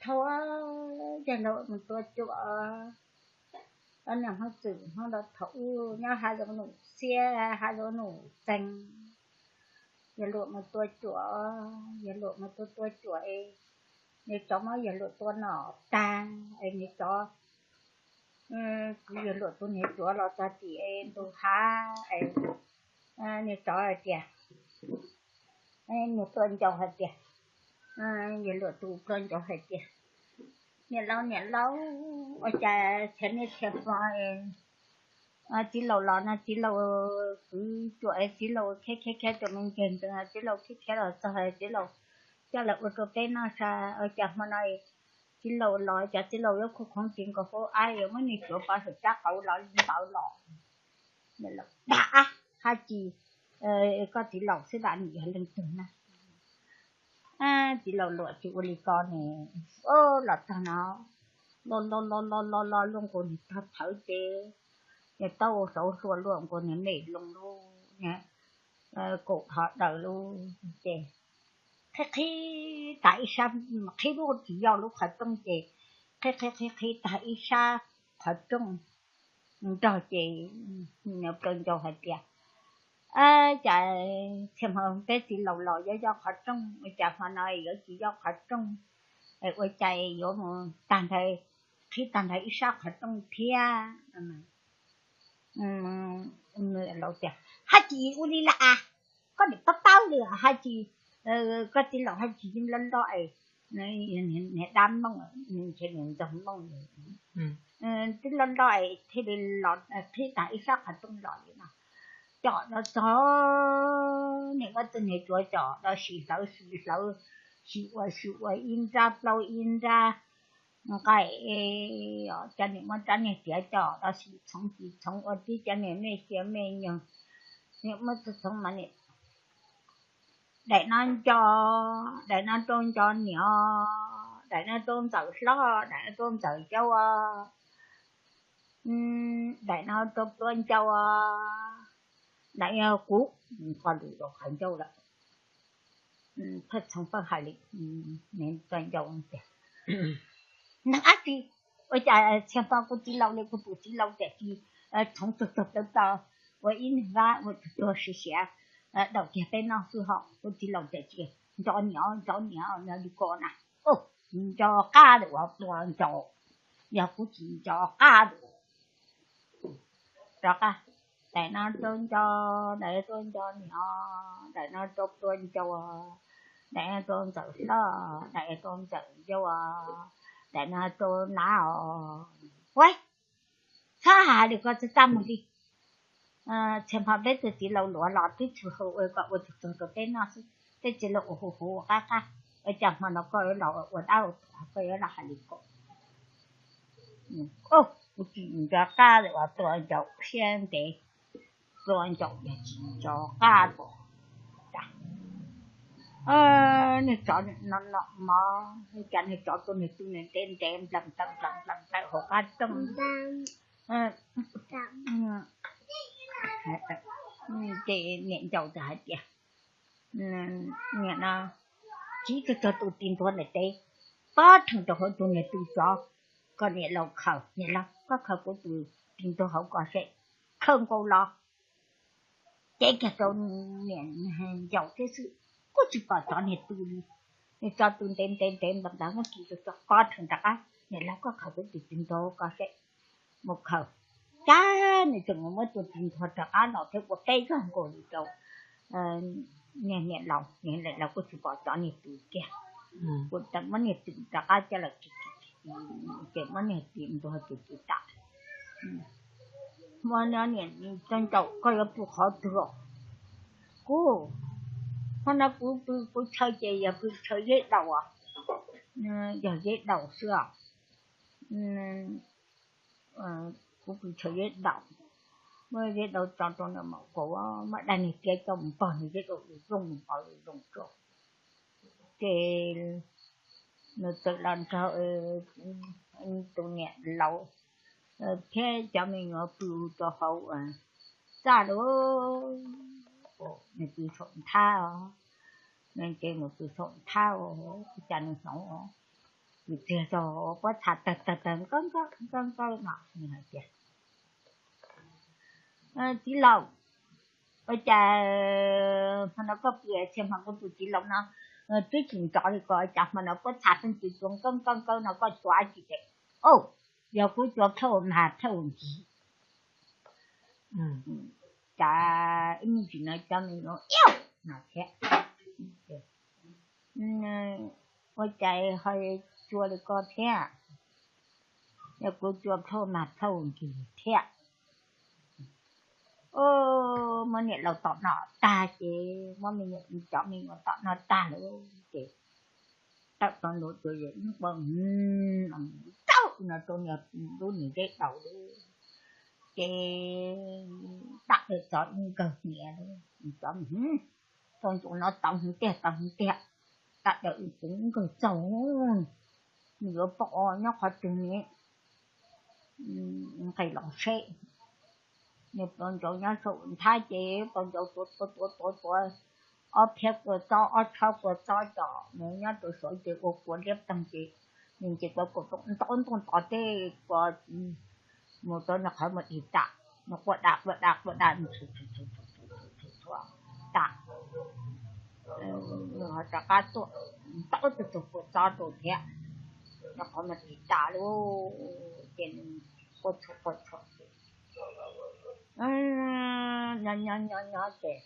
Thaum yawg laus mus tua cuam, ob niag Hmoob Txwj Hmoob Lauj thaum ub nyob hav zoov Num Xiab, hav zoov Num Txeeg, yawg laus mus tua cuam, yawg laus mus tua tua cuam es niag tsov muab yawg laus tua nom tag es niag tsov, kuv yawg laus tus niag cuav los txog tim ntug hav es niag tsov hais tias, niag pluaj ncau hais tias, yawg laus tus pluaj ncau hais tias, niam laus, niam laus, ua cas txhia niaj txhia hmo txiv laus los no txiv laus kwv cuam es txiv laus khiav khiav khiav rau me nteg ntxees, txiv laus khiav khiav los txog txiv laus coj los ua rau peb noj sav, ua cas hmo no txiv laus los cas txiv laus yuav khoov khoov tsis nkaus hauv av, yuav muab niag cuav pov saum tsab qauv los li ntawd los. Dag, hab tsis koj txiv laus xwb, dag nws yog leej twg na. Txiv laus luam tsis ua li ko ne. Los txog no, lo lo lo lo lo lo luaj nkaus niag tog thawv ces, niag taub hau saud hluas luaj nkaus niag me loo lub, kaum dhos daws lub ces qhib qhib tag ib sab, qhib lub tsis yog lub qhov rooj ces qhib qhib qhib qhib tag ib sab qhov rooj nrog ces pluaj ncau hais tias, cas txhia hmo peb txiv laus los yuav yoj qhov rooj, ua cas hmo no yuav tsis yoj qhov rooj, ua cas yuav mus tag nrho, qhib tag nrho ib sab qhov rooj thiab. Laus tias, hab tsis ua li lawm as, koj niam pab paub li hab tsis, koj txiv laus hab tsis yeej loj loj es, niag dab Hmoob, ntshe niag ntxawg Hmoob, twb loj loj es thiaj li los qhib tag ib sab qhov rooj los li no. Coj los txog, niam muab tus niag cuav coj los sim hlawv sim hlawv, sim ua sim ua ib nrab plaub ib nrab nqaij, cov niam muab rab niag tiav coj los sim txhoov sim txhoov ua tib cov niag me xia me nyuag, niam muab txhoov mas niam daim no nco, daim no rau nco niam, daim no rau ntxawm hlob, daim no rau ntxawm yau, daim no rau pluaj ncau, daim no kuv, qhov lus rau qhov ncauj lawm. Phaj txhoov paj hais li, pluaj ncau tias, neeg dab tsi, ua cas txhia hmo kuv txiv laus li kuv tus txiv laus tiam sis txhoov tug tug plaws plaws ua ib neg vab ua tug tuag siav siav, daum kiag peb noj xwb ho kuv txiv laus tiam sis nco niam nco niam no li ko na. Nco qab lawm uas pluaj ncau, yog kuv tsis nco qab lawm. Rov qab, daim no rau nco, daim no rau nco niam, daim no rau pluaj ncau, daim no rau ntxawm hlob, daim no rau ntxawm yau, daim no rau nab os. Ua, txhob hais li ko, txhob txaj muag li. Txhia hmo peb tug txiv laus luav los twb tsis hu ua kom ua tug tug rau peb noj xwb, peb txiv laus ua huv huv ua qab qab, ua cas hmo no koj yuav los ua dab ua qhua, koj yuav los hais li ko. Kuv tsis nco qab lawm uas pluaj ncau siab ntev, pluaj ncau yog tsis nco qab lawm. Niag tsov no nom mov, cas niag tsov tua niag tug ntev ntev nplaws nplaws nplaws nplaws hauv qab rooj. Ces niam ncau txawm hais tias, niam no, tsiv tug tug tus tis ntuag ntawm tes, pob rhees rau hauv tus niag tw tsov, kom niam laus khaws. Niam laus, koj khaws kuv tus tis ntuag hauv ko seb. Khaws nkaus los, cev kiag rau niam ncau thiab xwb, kuj tsis pom tsov niag tw li. Niag tsov tw ntev ntev ntev nplaws nplaws muab kis rau tso, pob rhees rov qab. Niam laus, koj khaws kuv tus tis ntuag hauv ko seb. Mus khaws, cas nws tseem muab tus tis ntuag rov qab los thiab ua peb zaug nkaus li rau niag niam laus. Niam laus kuj tsis pom tsov niag tw kiag, kuj muab niag tw rov qab coj los kis kis kis, ces muab niag tis ntuag tus tw tas. Muab niam, koj ncau, koj yuav pw qhov twg? Kuv, hmo no kuv pw kuv chaw ces yog pw chaw zeb daus, yog zeb daus xwb os. Kuv pw chaw zeb daus, muab zeb daus tso rau nram maum kaus, muab dab niag tiab coj mus pog nws zeb daus lus zoo mus pov lus zoo tso. Ces nws txawm los nrog tus niam laus thiab cov me nyuam pw rau hauv txaj lauj. Nws pw saum nthab os, nws ces nws pw saum nthab os, cas nws hnov os. Txiag zog pob txha tawg tawg tawg nkaub nkaub nkaub nkaub no nws hais tias, Txiv laus, ua cas hmo no koj pw txhia hmo kuv tus txiv laus no twb tsis nrov li ko, cas hmo no pob txha pheej tsuas nkaub nkaub nkaub no koj cua dab tsi? Ces, Au, yog kuv cua plhauj mas plhauj nkig. Cas ib me ntsis no cov me nyuam iab no thiab, ua cas ho cua li ko thiab? Yog kuv cua plhauj mas plhauj nkig thiab. Muab niam laus tom no tag ces muab me nyuam, cov me nyuam tom no tag lawm ces tawm plaws ntua ces ua ntaub no rau niag lub niag zeb daus lawm. Ces dam dawm txog ib nkawg hniav lawm, cov, Tau ntsoov no tau hwv tiag, tau hwv tiag, dam dawm kuv nkawg txaug, nws yuav pom nyob qhov twg ne, nqis los seb. Nws pos ntsaus nyob saum nthab ces pos ntsaus tuav tuav tuav tuav tuav ob phiab kua txob ob tshob kua txob cov mus nyob rau saud ces ua kua liab ploog ces nws nce kua kaum ntaub ntooj tod tej kua mus rau nws qhov mus dim tam, nws quaj dam quaj dam quaj dam nws txhua txhua txhua txhua txhua txhua tas, nws ho rov qab tuaj ntaub tus tug kua txob rau thiab, nws qhov mus dim tas lawm ces nws quaj txhua quaj txhua ces nyob nyob nyob nyob ces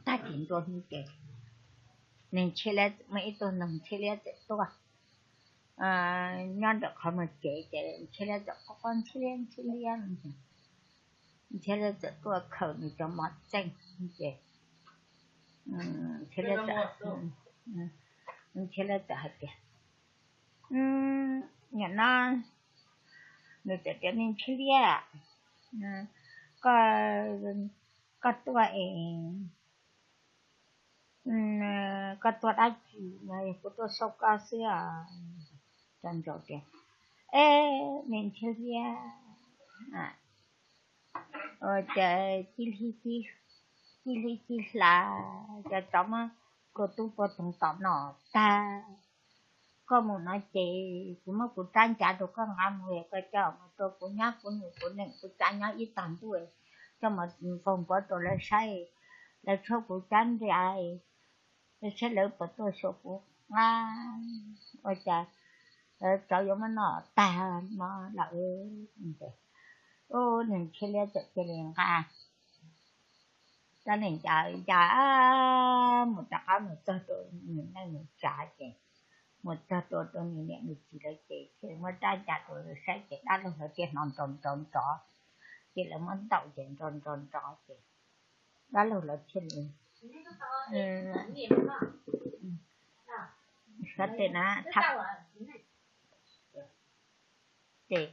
tag kis ntua hnub ces nws Ntshiab Liab, muaj ib tug neeg Ntshiab Liab txawm tuaj nyob ntawm qhov muag cev ces Ntshiab Liab txawm quaj quaj Ntshiab Liab Ntshiab Liab, Ntshiab Liab txawm tuaj khaws nws cov mov txeej ces Ntshiab Liab txawm, Ntshiab Liab txawm hais tias, Nim no, nws txawm tias, Me Ntshiab Liab, koj tuaj es koj tuaj dab tsi no? Kuv tuaj xauj koj xwb os. Tau ntsoov tias, E, me Ntshiab Liab, ua cas tib hli tib hla cov tsov muab kua tub pua toog tom no tag, koj mus no ces kuv muab kuv rab ncav rau koj nqa mus, koj coj mus rau kuv nyab kuv nus kuv neej kuv tsav nyob ib tag ntuj, coj mus nkaug npuav rau lawv saib, lawv tshuab kuv cab nra, lawv saib lawv puas tuaj xyuas kuv nqa, ua cas lawv tsov yuav muab noj tag no lawm. Ub, nws Ntshiab Liab txawm cia li nqa rab nees ncaws ncaws mus rov qab mus txog rau nws neej nws tsav ces mus txog rau rau nws niam nws txiv lawv ces thiaj li muab rab ncaws rau lawv saib ces dab laug lawv thiaj hnov nrov nrov nrov, ces lawv muab ntaus ces nrov nrov nrov ces dab laug lawv thiaj li xav tias na, ces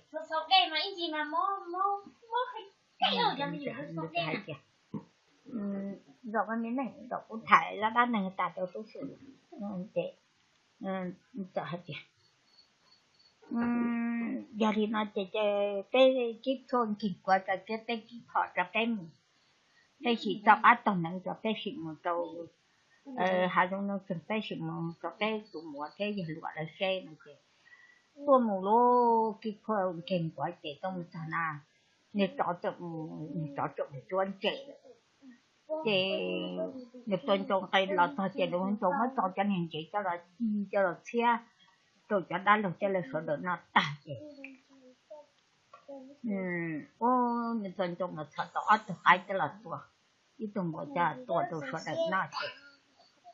zaum no me neeg zaum kuv tham zaj dab neeg tas rau sub xwm ces txawm hais tias, yog li no ces peb kib tshuaj nkeeg kuav rau thiab peb kib phom rau peb mus, peb sim tso qab taug neev rau peb sim mus rau hav zoov nuj tseeg, peb sim mus rau peb tus muam thiab yawg luam lawv seb no ces tuaj mus lub kib tshuaj nkeeg kuav ces tuaj mus txog na, niag tsov txawm, niag tsov txawm mus cuab ntses lawm. Ces nws pos ntsaus nqis los txog ces nws pos ntsaus muab tso cov niag ntses coj los ci coj los txhiab rau cov dab laug coj lawv sawv daws noj tag ces ua nws pos ntsaus mus txhom tau ob tug qaib coj los tua, ib tug npua coj los tua rau sawv daws noj ces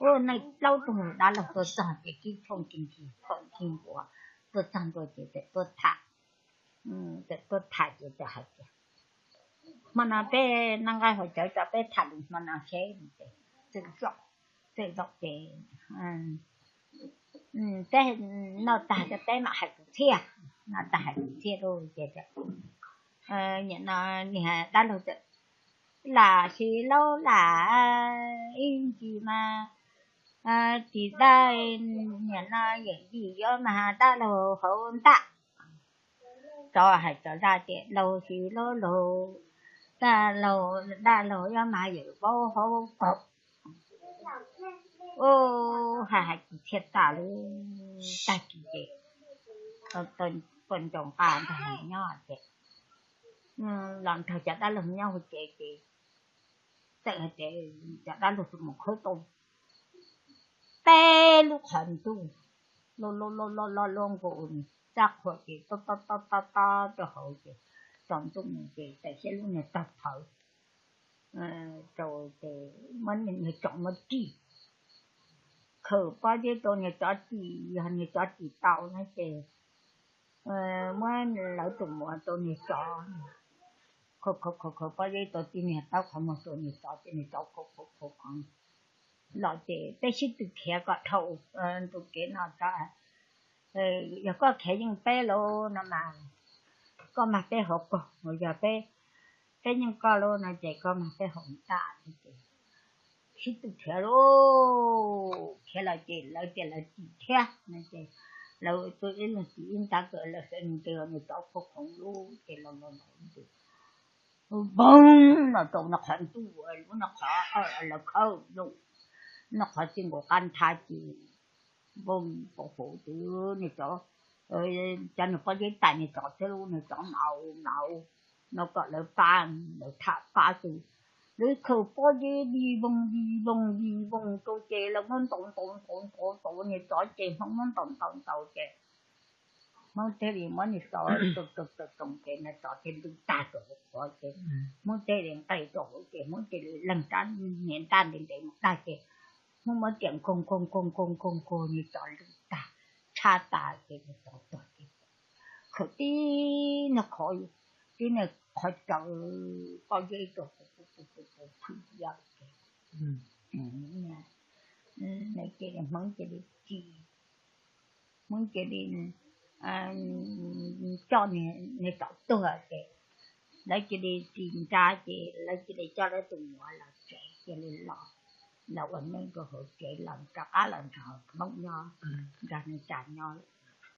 ua neej plaub tug dab laug tuaj txog ces kib tshuaj nkeeg nkeeg phom nkeeg nkuav tuaj txog ntua ces txawm tuaj tham, txawm tuaj tham ces txawm hais tias, hmo no peb noj nqaij haus cawv tso peb tham lus hmo no seb. Txawm zaum, txawm zaum ces peb noj tag ces peb mam hais kwv txhiaj, noj tag hais kwv txhiaj lauj ces nim no niag dab laug txawm, lam sis laub lam, ib ntsis mas tis dab, nim no yeem yim yuav mas dab laug hauv ntaj. Tsov hais tsov zaj tias laug sis laub laug, dab laug, dab laug yuav mas yeem vaub hauv kaum. Ub, hais hais kwv txhiaj tas lawm. tag kis ces tuaj nco nqa nrog nws nyob ces los nrog cov dab laug nyob hauv tsev ces txawm hais tias cov dab laug txawm mus khawb tau peb lub qhov ntuj loj loj loj loj loj nkaus txaj qhua ces tob tob tob tob tob rau hauv ces tsaus ntuj mus ces tam sim lub niag tog thawv rau ces muab niag tsov muab ris, khaws pob zeb rau niag tsov ris, yog niag tsov ris tau no ces muab lawv tus muam rau niag tsov, khaws khaws khaws pob zeb rau tib niag taub qhov muag rau niag tsov ces niag tsov khaws khaws khaws khaws los ces peb sib tw khiav kom dhau ntu kev no tso. Yog koj khiav yeej peb lawm no mas koj mag peb hauv kog, yog peb yeej koj lawm no ces koj mag peb hauv ntaj no ces sib tw khiav lauj. Khiav los ces lawv tias lawv tsis khiav no ces lawv tus ib leeg tsis ib ntab kawm lawv sawv nws tes niag tsov khaub khoov lub ces los los los npoog no rau no qhov ntuj lub no qhov lawv khawb lub no qhov txij nkaus qab nthav ces npoog pov huv ces niag tsov cov niag pob zeb tais niag tsov thiab lub niag tsov mlaus mlaus no kom lawv pab, lawv tham pab tus, lawv khaws pob zeb dig voog dig voog dig voog rau ces lawv muab ntaus ntaus ntaus ntaus ntaus niag tsov ces Hmoob muab ntaus ntaus ntaus ces Hmoob thiaj li muab niag tsov tso tso tso ces niag tsov thiaj ntws tag rau hauv qhov ces Hmoob thiaj li nqes rau hauv ces Hmoob cia li leeg rab niag ntaj ntev ntev mus dag ces Hmoob muab riam nkaug nkaug nkaug nkaug nkaug nkaug niag tsov ntws tag tshab tas ces niag tsov tuag ces khaws tib niag qhov, tib niag qhov cawv pob zeb rau puv puv puv puv phwj yawm ces Hmoob cia li, Hmoob cia li ris, Hmoob cia li coj niag tsov tuag ces lawv cia li ris nra ces lawv cia li coj lawv tus muam los tsev, cia li los, los ua neej rau hauv tsev los rov qab los nrog Hmoob nyob, nrog neej tsa nyob.